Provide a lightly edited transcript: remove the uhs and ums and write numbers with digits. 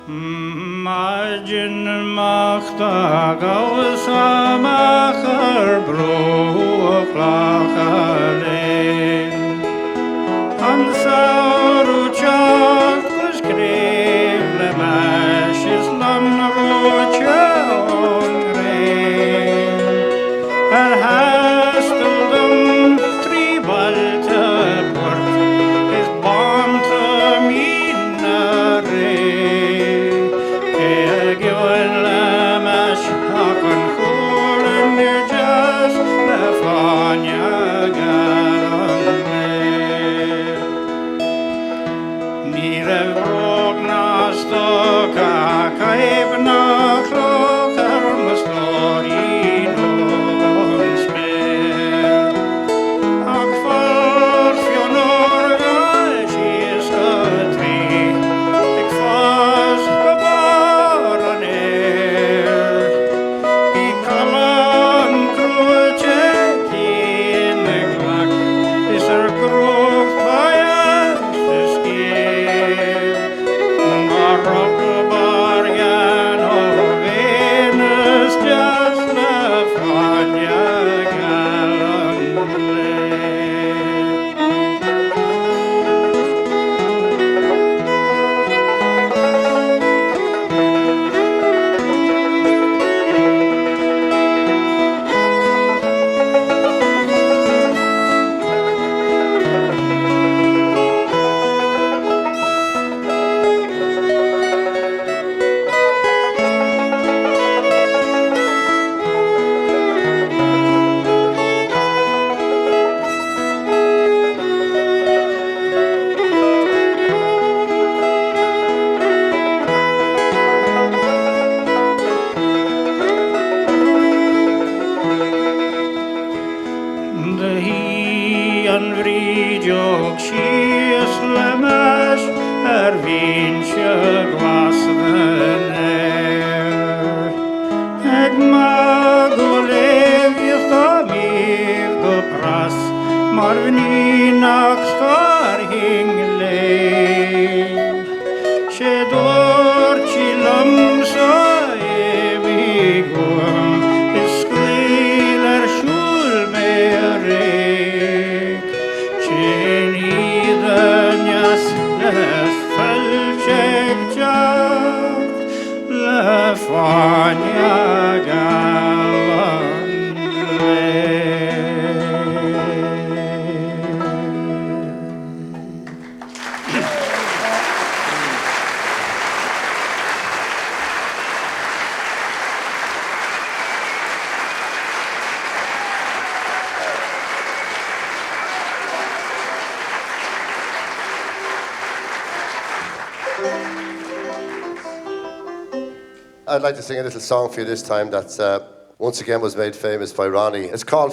Maidin mhoch do ghabhas amach ar bruach Locha Léin. An samhradh teacht 'gus craobh le m'ais is lon reoite ón ngréin. Ar thaisteal dom tri bailte poirt is bánta míne ré, cé a gheobhainn le m'ais ach an chulainn deas le fáinne geal an lae. Ní raibh bróg ná stoca caidhp ná cloch ar mo stóirín óg ón spéir. Ach folt fionn órga síos go tuí ag fás go barr an fhéir. Bhí callán cruaite aici ina glac is ar chruach ba dheas a sciar. Mar rug barr ó Véineas deas le fáinne geal an lae. Do shuigh an bhrídeog síos le m'ais ar bhinse glas den fhéar. Ag magadh léi is dá maíomh go pras mar mhnaoi nach scarfainn léi. Sé dúirt sí liomsa imigh uaim is scaoil ar siúl mé arís. Sin íde ndeas le foilt ag teacht le fáinne geal an lae. I'd like to sing a little song for you this time that uh, once again was made famous by Ronnie. It's called